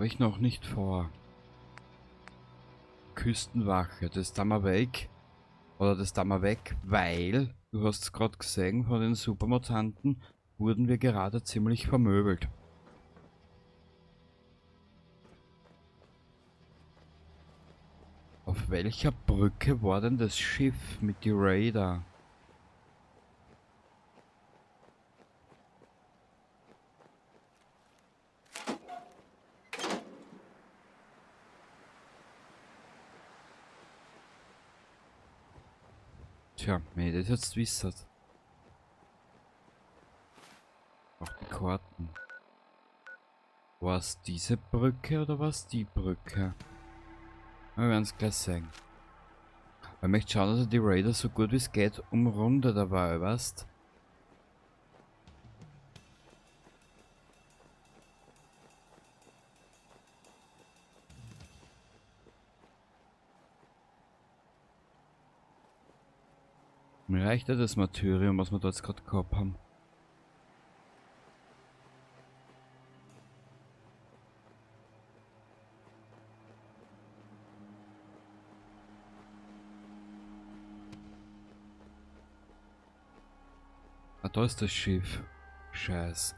Habe ich noch nicht vor. Küstenwache, das da mal weg. Oder das da mal weg, weil, du hast es gerade gesehen, von den Supermutanten wurden wir gerade ziemlich vermöbelt. Auf welcher Brücke war denn das Schiff mit die Raider? Tja, wenn ich das jetzt wissert. Auch die Karten. War es diese Brücke oder war es die Brücke? Wir werden es gleich sehen. Ich möchte schauen, dass er die Raider so gut wie es geht umrundet dabei, weißt? Mir reicht ja das Martyrium, was wir da jetzt gerade gehabt haben. Ah, da ist das Schiff. Scheiß.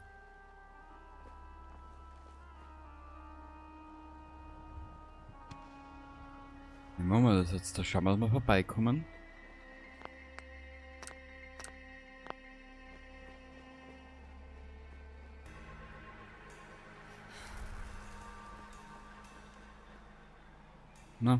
Wie machen wir das jetzt? Da schauen wir, dass wir vorbeikommen. Na.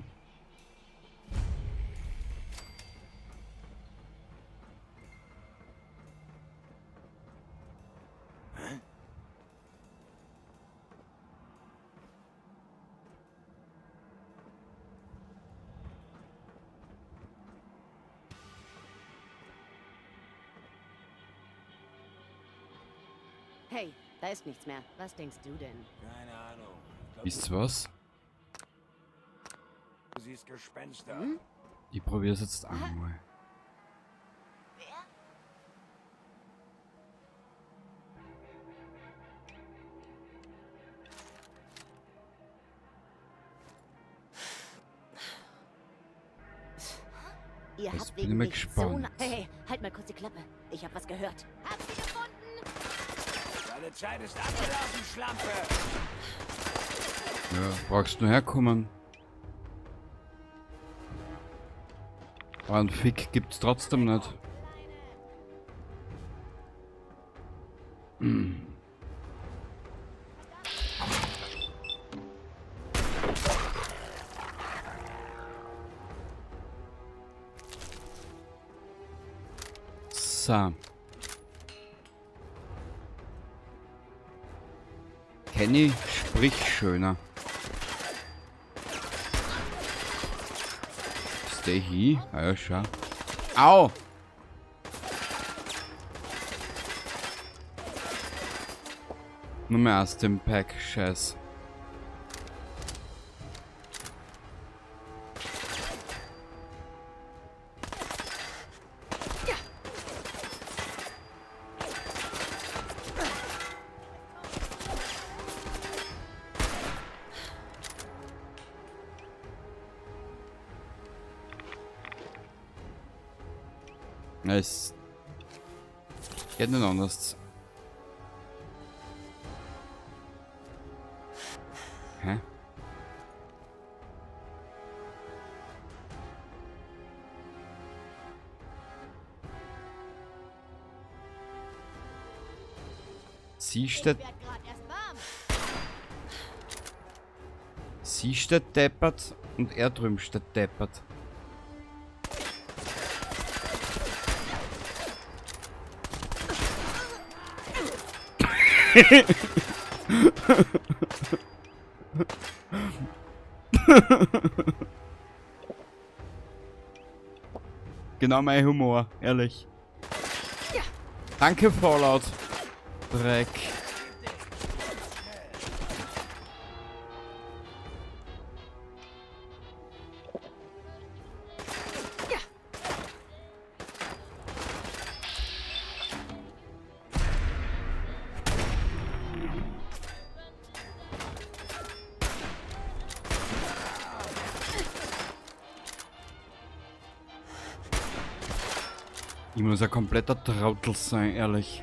Hey, da ist nichts mehr. Was denkst du denn? Keine Ahnung. Ich glaub, Wisst ihr was? du siehst Gespenster. Hm? Ich probier's jetzt einmal. Ihr Jetzt habt bin ich wegen mal mich so gespannt. na- Hey, hey, halt mal kurz die Klappe. Ich hab was gehört. Hab sie gefunden! Deine Zeit ist abgelaufen, Schlampe! Ja, brauchst nur herkommen. Aber einen Fick gibt's trotzdem nicht. So. Kenny, sprich schöner. Stay here. Ah ja, schau. Au! Nur mehr aus dem Pack, Scheiß. Es geht nicht anders. Hä? Sie steht, Ich werd grad erst warm. sie steht deppert und er drüben steht deppert. Genau mein Humor, ehrlich. Danke, Fallout. Dreck. Ich muss ein kompletter Trottel sein, ehrlich.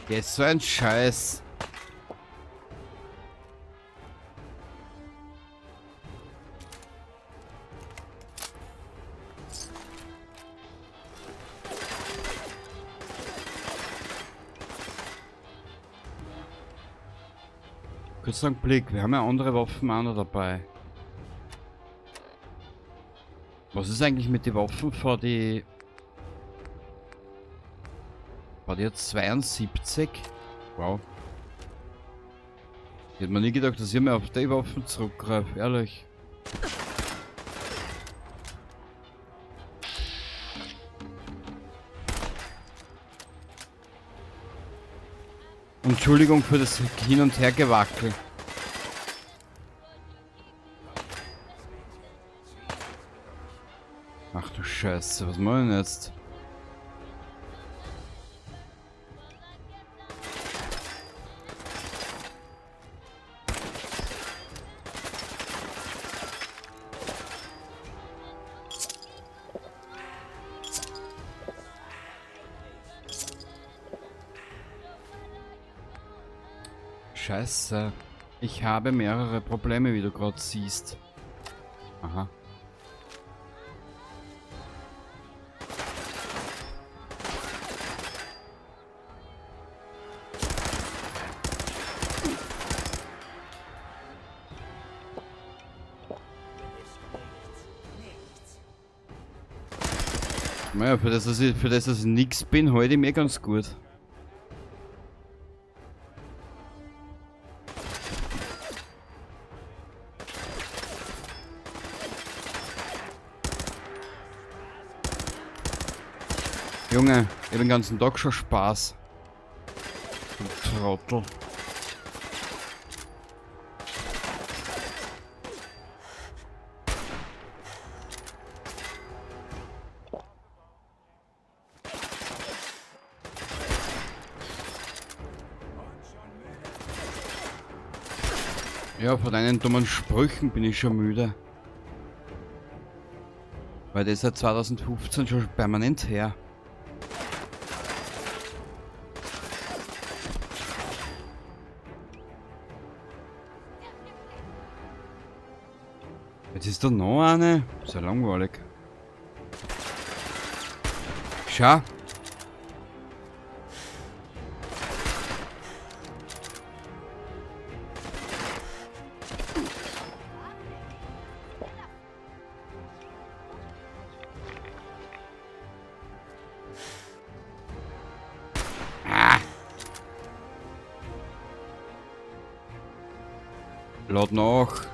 Der ist so ein Scheiß. Kurz einen Blick, wir haben ja andere Waffen auch noch dabei. Was ist eigentlich mit den Waffen vor die... War die jetzt 72? Wow. Ich hätte mir nie gedacht, dass ich mir auf die Waffen zurückgreife, ehrlich. Entschuldigung für das Hin- und Hergewackel. Ach du Scheiße, was machen wir denn jetzt? Scheiße. Ich habe mehrere Probleme, wie du gerade siehst. Aha. Naja, für das, dass ich nix bin, halte ich mir ganz gut. Junge, ich hab den ganzen Tag schon Spaß. Du Trottel. Ja, von deinen dummen Sprüchen bin ich schon müde. Weil das seit 2015 schon permanent her. Jetzt ist da noch eine. Ist ja langweilig. Schau. Ah. Lad nach.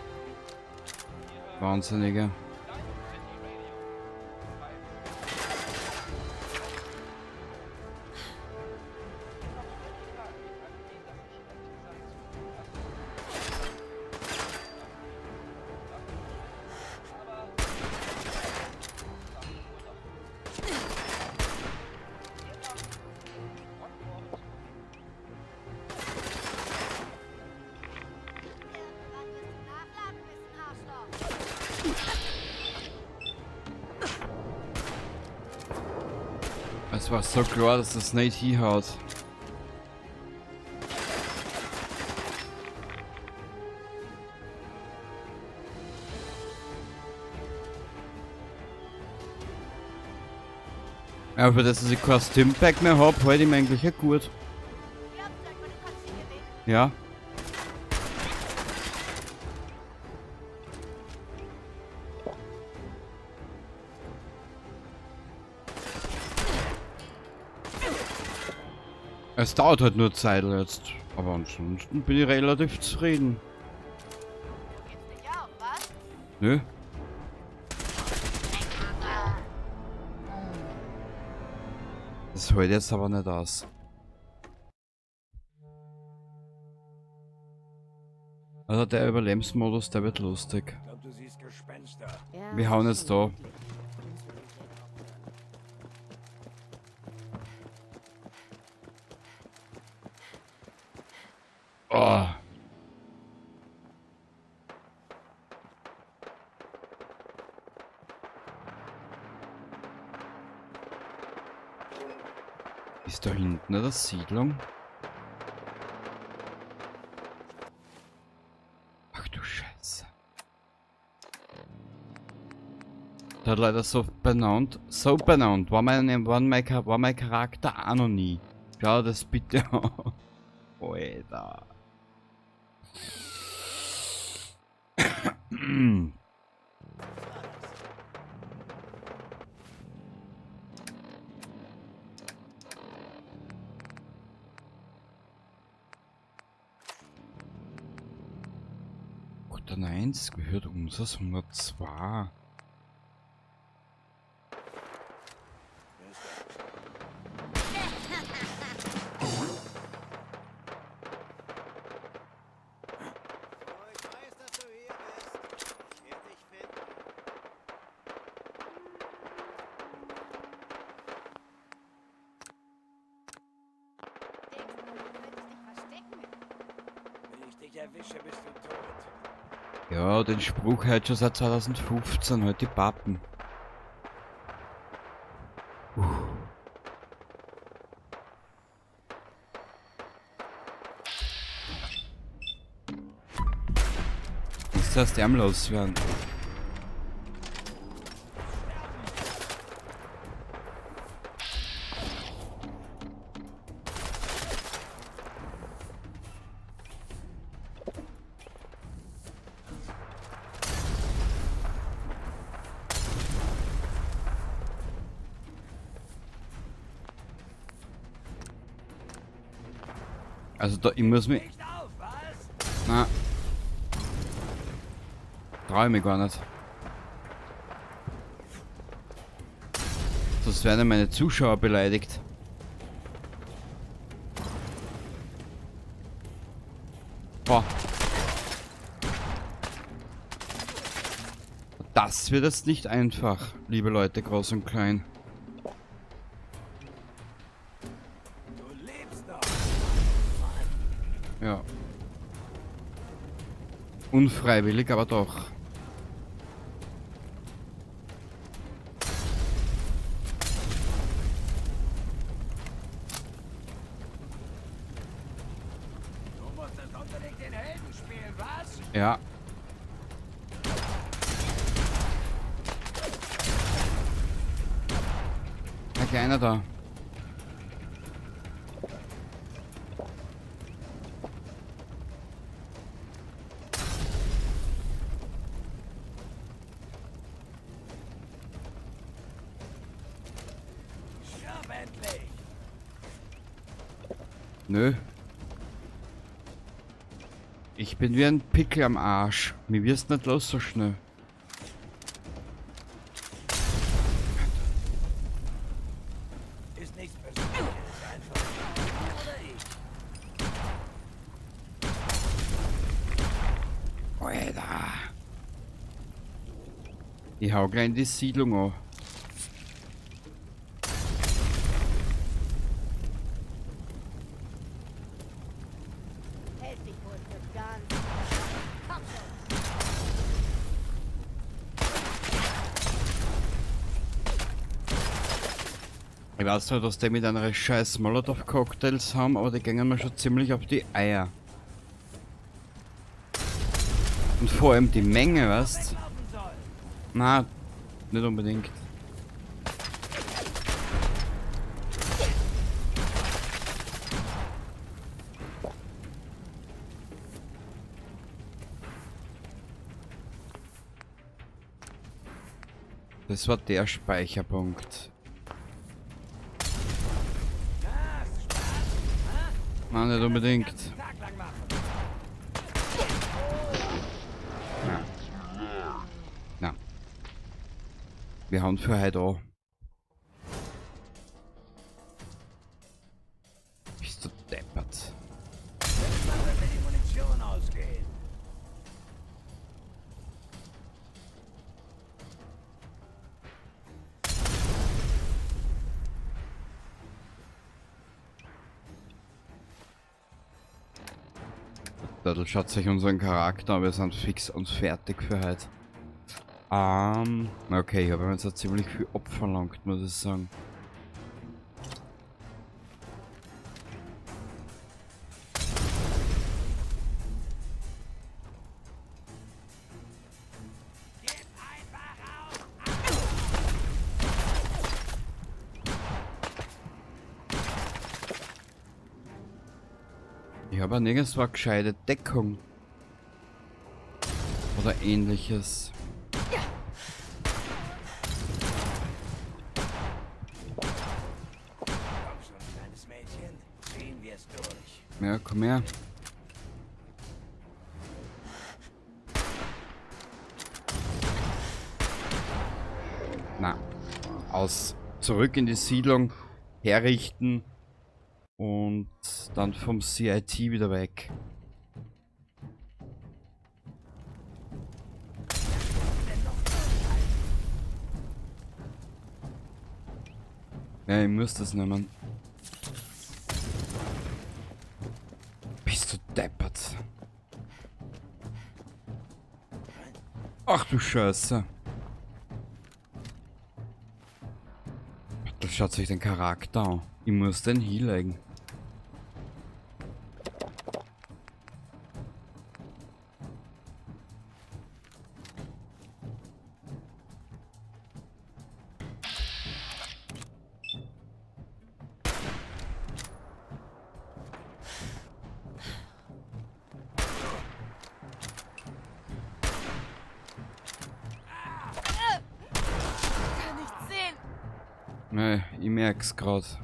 Wahnsinnige. Es war so klar, dass das nicht hinhaut. Ja, für das, dass ich kein Stimpack mehr hab, halte ich mir eigentlich ja gut. Ja. Es dauert halt nur Zeit jetzt. Aber ansonsten bin ich relativ zufrieden. Du gibst nicht auf, was? Nö. Das hält jetzt aber nicht aus. Also der Überlebensmodus, der wird lustig. Ich glaub, du siehst Gespenster. Ja, Wir hauen jetzt schon da. möglich. Musst du den Geld aufhören. Oh. Ist da hinten eine Siedlung? Ach du Scheiße. Der hat leider so benannt. So benannt. War mein Charakter auch noch nie. Schau das bitte an. Alter. Guter 1 gehört unseres 102. Oh, ich weiß, dass du hier bist. Ich werde dich finden. Denkst du, du könntest dich verstecken? Wenn ich dich erwische, bist du tot. Ja, den Spruch halt schon seit 2015, halt die Pappen. Muss zuerst ärmlos werden. Also da, ich muss mich... Nicht auf, was? Na. Trau ich mich gar nicht. Sonst werden meine Zuschauer beleidigt. Boah. Das wird jetzt nicht einfach, liebe Leute, groß und klein. Du lebst noch. Ja. Unfreiwillig, aber doch. Du musstest unbedingt den Helden spielen, was? Ja. Ein kleiner da. Stirb endlich! Nö. Ich bin wie ein Pickel am Arsch. Mir wirst nicht los so schnell. Ist nichts Persönliches, einfach du oder ich. Alter. Ich hau gleich in die Siedlung an. Hält dich wohl für ganz. Komm schon. Ich weiß zwar, dass die mit einer scheiß Molotow-Cocktails haben, aber die gingen mir schon ziemlich auf die Eier. Und vor allem die Menge, weißt? Na, nicht unbedingt. Das war der Speicherpunkt. Na, hast du Spaß? Nein, nicht unbedingt. Tag lang machen. Na. Na. Wir haben für heute an. Bist du deppert. Irgendwann wird mir die Munition ausgehen. Da schaut sich unseren Charakter an, wir sind fix und fertig für heute. Okay, ich habe jetzt auch ziemlich viel abverlangt, muss ich sagen. Gib einfach auf! Ich habe auch nirgendwo eine gescheite Deckung. Oder ähnliches. Komm schon, kleines Mädchen. Ziehen wir's durch. Ja, komm her. Na, aus. Zurück in die Siedlung, herrichten und dann vom CIT wieder weg. Ja, ich muss das nehmen. Bist du deppert? Ach du Scheiße. Das schaut sich den Charakter an. Ich muss den hinlegen. Kann nicht sehen. Nee, ich merk's grad.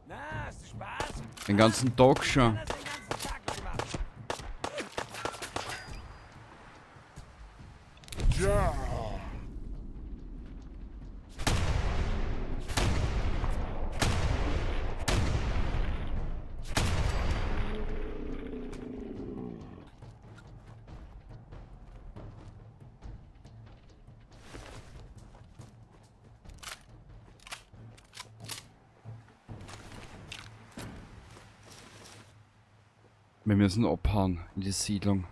Na, hast du Spaß? Den ganzen Tag schon. Kann das den ganzen Tag lang machen. Wir müssen abhauen in die Siedlung.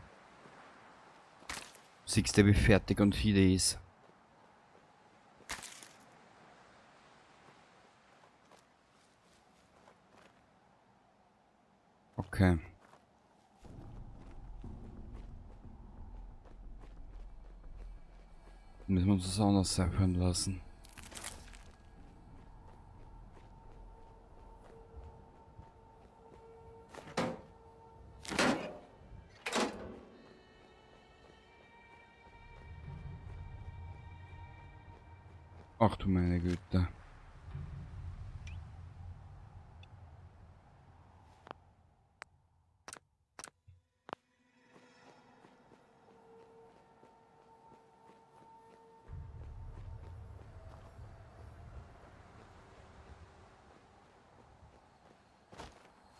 Siehst du, wie fertig und viele ist. Okay. Müssen wir uns das anders einfallen lassen. Ach du meine Güte.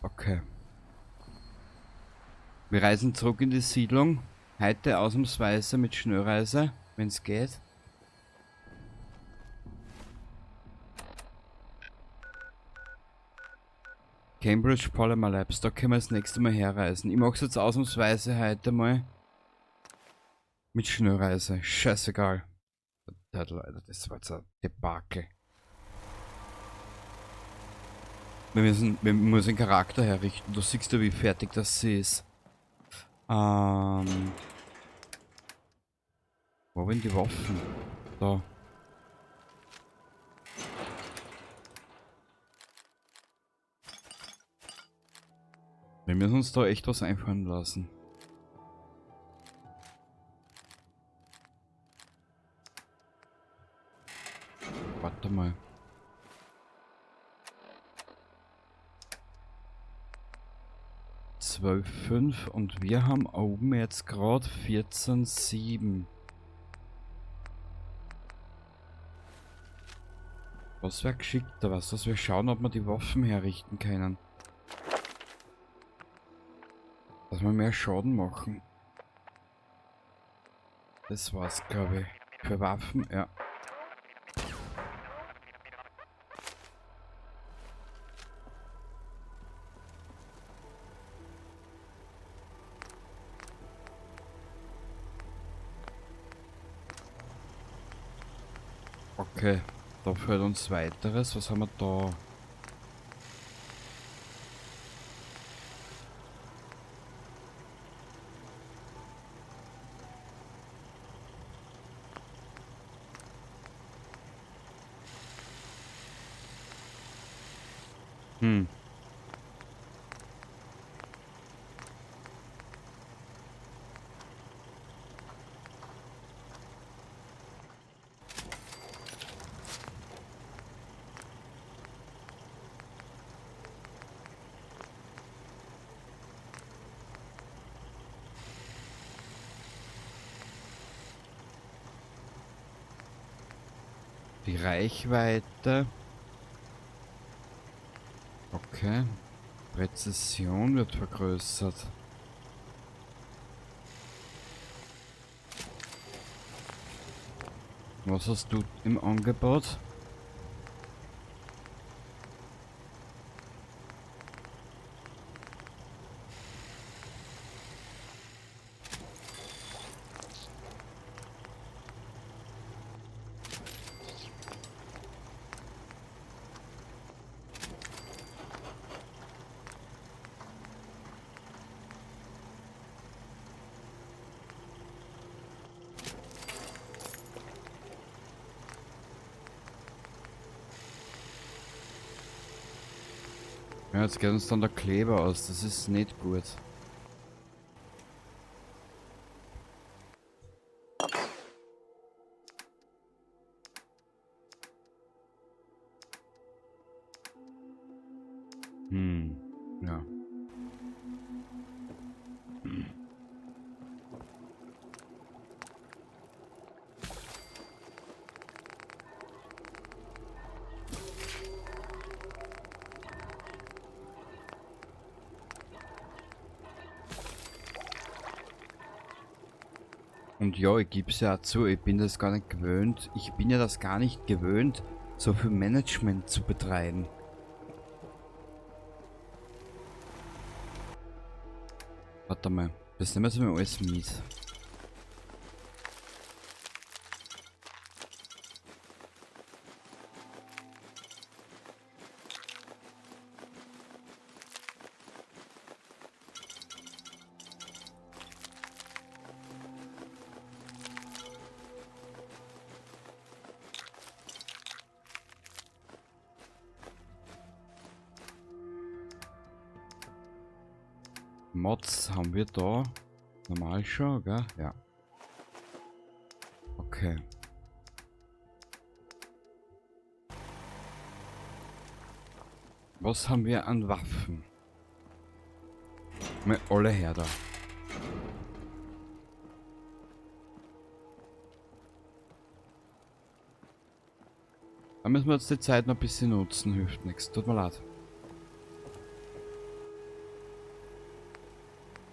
Okay. Wir reisen zurück in die Siedlung. Heute ausnahmsweise mit Schnellreise, wenn's geht. Cambridge Polymer Labs, da können wir das nächste Mal herreisen. Ich mach's jetzt ausnahmsweise heute mal mit Schnellreise. Scheißegal. Alter, das war jetzt ein Debakel. Wir müssen den Charakter herrichten. Du siehst ja, wie fertig das ist. Wo sind die Waffen? Da. Wir müssen uns da echt was einfallen lassen. Warte mal. 12,5 und wir haben oben jetzt gerade 14,7. Was wäre geschickter, was? Dass wir schauen, ob wir die Waffen herrichten können. Dass wir mehr Schaden machen. Das war's, glaube ich. Für Waffen, ja. Okay, da fehlt uns weiteres. Was haben wir da? Hm. Die Reichweite. Okay. Präzision wird vergrößert. Was hast du im Angebot? Ja, jetzt geht uns dann der Kleber aus, das ist nicht gut. Hm, ja. Und ja, ich gebe es ja auch zu, ich bin das gar nicht gewöhnt. Ich bin ja das gar nicht gewöhnt, so viel Management zu betreiben. Warte mal, das nehmen wir jetzt mal alles mit. Mods haben wir da normal schon, gell? Ja. Okay. Was haben wir an Waffen? Mal alle her da. Da müssen wir jetzt die Zeit noch ein bisschen nutzen, hilft nichts. Tut mir leid.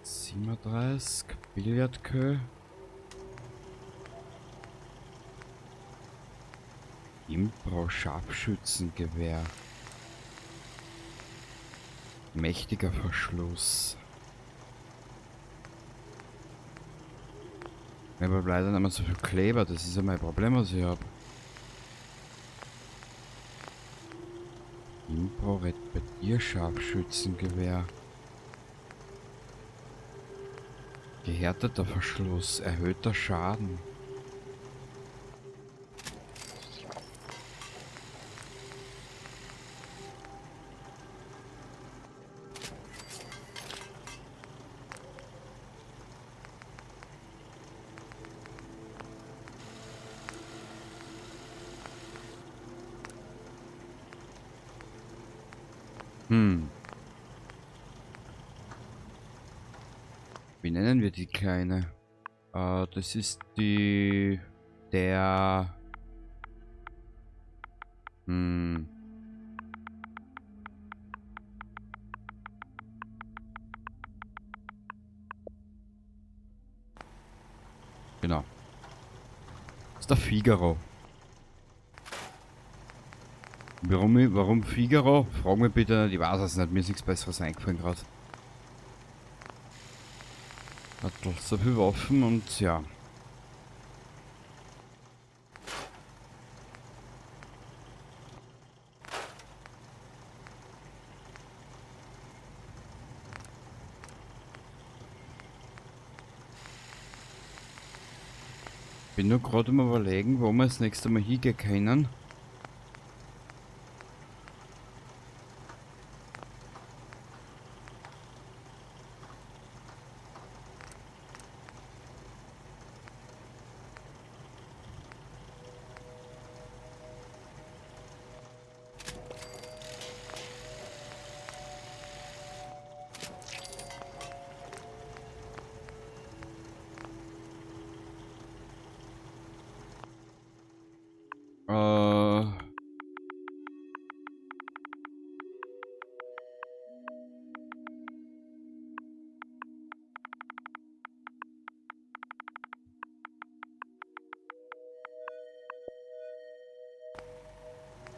37, Billardkö. Impro Scharfschützengewehr. Mächtiger Verschluss. Ich habe leider nicht mehr so viel Kleber, das ist ja mein Problem, was ich habe. Impro Repetierscharfschützengewehr. Gehärteter Verschluss, erhöhter Schaden. Hm. Wie nennen wir die Kleine? Das ist die... Der... Hm... Genau. Das ist der Figaro. Warum Figaro? Frag mich bitte nicht, ich weiß es nicht, mir ist nichts Besseres eingefallen gerade. Hat doch so viele Waffen und ja. Bin nur gerade am Überlegen, wo wir das nächste Mal hingehen können.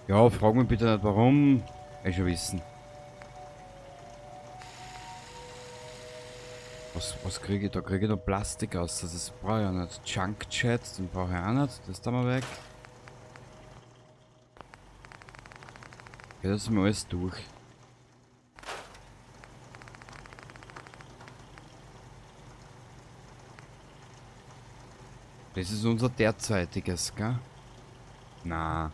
Ja, frag mich bitte nicht warum. Ich schon wissen. Was kriege ich da? Kriege ich da Plastik aus? Das brauche ich auch nicht. Junk Jet, den brauche ich auch nicht. Das da mal weg. Okay, das ist mir alles durch. Das ist unser derzeitiges, gell? Na.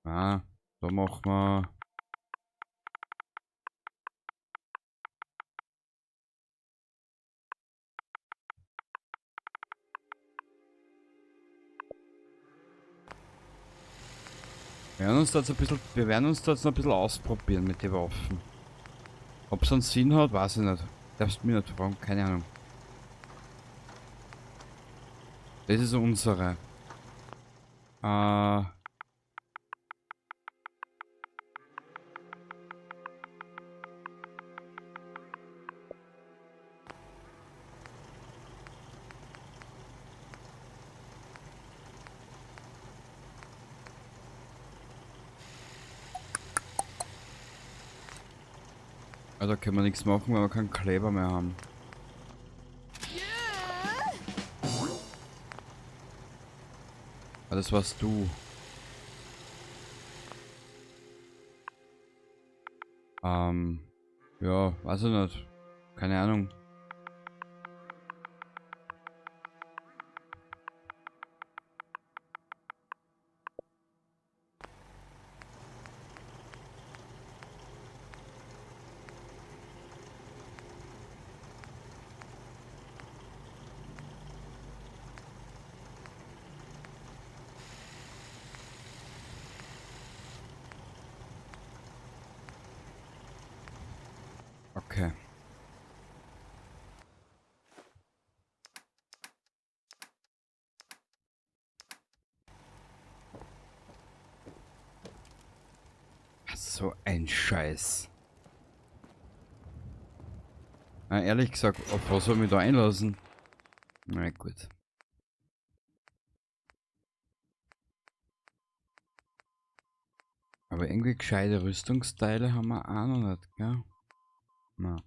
Ah, da machen wir. Wir werden uns da jetzt ein bisschen, wir werden uns da jetzt noch ein bisschen ausprobieren mit den Waffen. Ob's einen Sinn hat, weiß ich nicht. Darfst du mich nicht fragen, keine Ahnung. Das ist unsere. Ja, da können wir nichts machen, weil wir keinen Kleber mehr haben. Ah, das warst du. Ja, weiß ich nicht. Keine Ahnung. Okay. So ein Scheiß. Na, ehrlich gesagt, auf was soll ich mich da einlassen? Na gut. Aber irgendwie gescheite Rüstungsteile haben wir auch noch nicht, gell? Na.